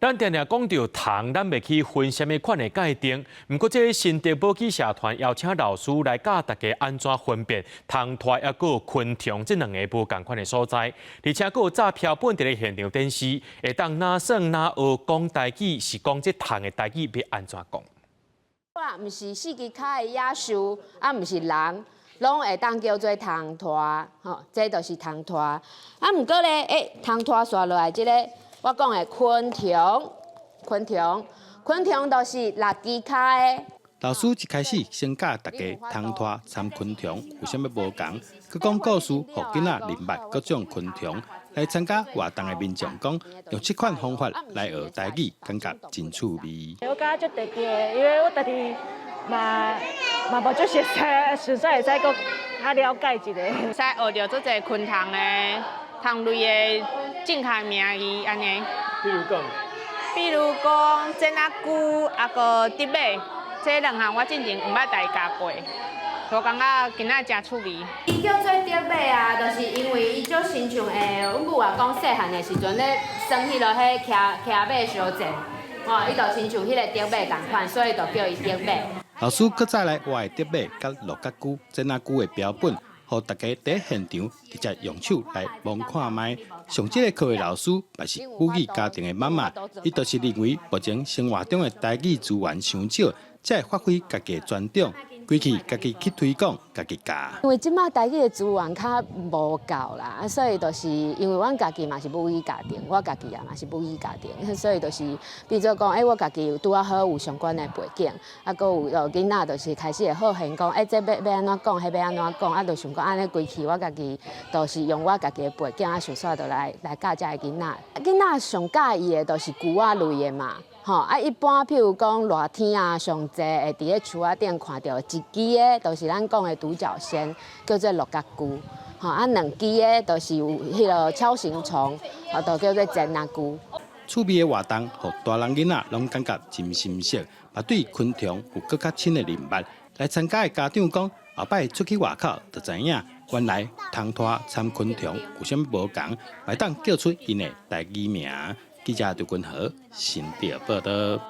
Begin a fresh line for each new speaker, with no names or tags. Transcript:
咱定定講著蟲，咱袂去分啥物款的界定。毋過，這個新竹母語社團邀請老師來教大家按怎分辨蟲豸抑閣昆蟲這兩个無仝款的所在，而且閣有紮標本佇咧現場展示，會當若耍若學講台語，是講這蟲的台語欲按怎講。
啊，毋是四支跤的野獸，啊，毋是人，攏會當叫做蟲豸，吼，這就是蟲豸。啊，毋過咧，蟲豸紲落來這個，我講的昆蟲，昆蟲，昆蟲都是六支跤的。
老師一開始先教大家蟲豸參昆蟲有啥物無仝，閣講故事，予囡仔認捌各種昆蟲。來參加活動的民眾講，用這款方法來學台語，感覺真趣味。
我感覺足特別的，因為我家己嘛嘛無足熟悉，實在會使閣較了解一下。
使學著足濟昆蟲的蟲類的正確名字按呢。
比如講，
比如講剪仔龜，抑閣竹馬，這兩項我進前毋捌家己教過，我感覺今仔誠趣味。
伊叫做竹馬啊，就是因為伊足親像阮母啊講細漢的時陣咧，耍彼落彼騎騎馬相戰，吼，伊就親像彼个竹馬仝款，所以就叫伊竹馬。
老師閣再來活的竹馬佮鹿角龜、剪仔龜的標本，予大家佇現場直接用手來摸看覓。上這个課的老師嘛是母語家庭的媽媽，伊就是認為目前生活中的台語資源傷少，才會發揮家己的專長，規氣家己去推廣，家己教。
因為這馬台語的資源較無夠啦，所以就是因為阮家己嘛是母語家庭，我家己也嘛是母語家庭，所以就是變做講，我家己有拄仔好有相關的背景，啊，閣有就囡仔就是開始會好奇講，這欲按怎講，彼欲按怎講，啊，就想講按呢規氣，我家己就是用我家己的背景，啊，想煞就來教遮的囡仔。囡仔上佮意的就是龜仔類的嘛。吼啊！一般譬如講熱天啊，上濟會佇咧樹仔頂看著一支的，就是咱講的獨角仙，叫做鹿角龜。吼啊，兩支的，就是有彼个鍬形蟲，就叫做剪仔龜。
趣味的活動，予大人囡仔攏感覺真新鮮，嘛對昆蟲有閣較深的認捌。來參加的家長講，後擺出去外口就知影，原來蟲豸參昆蟲有啥物無仝，會當叫出𪜶的台語名。記者劉君和新竹報導。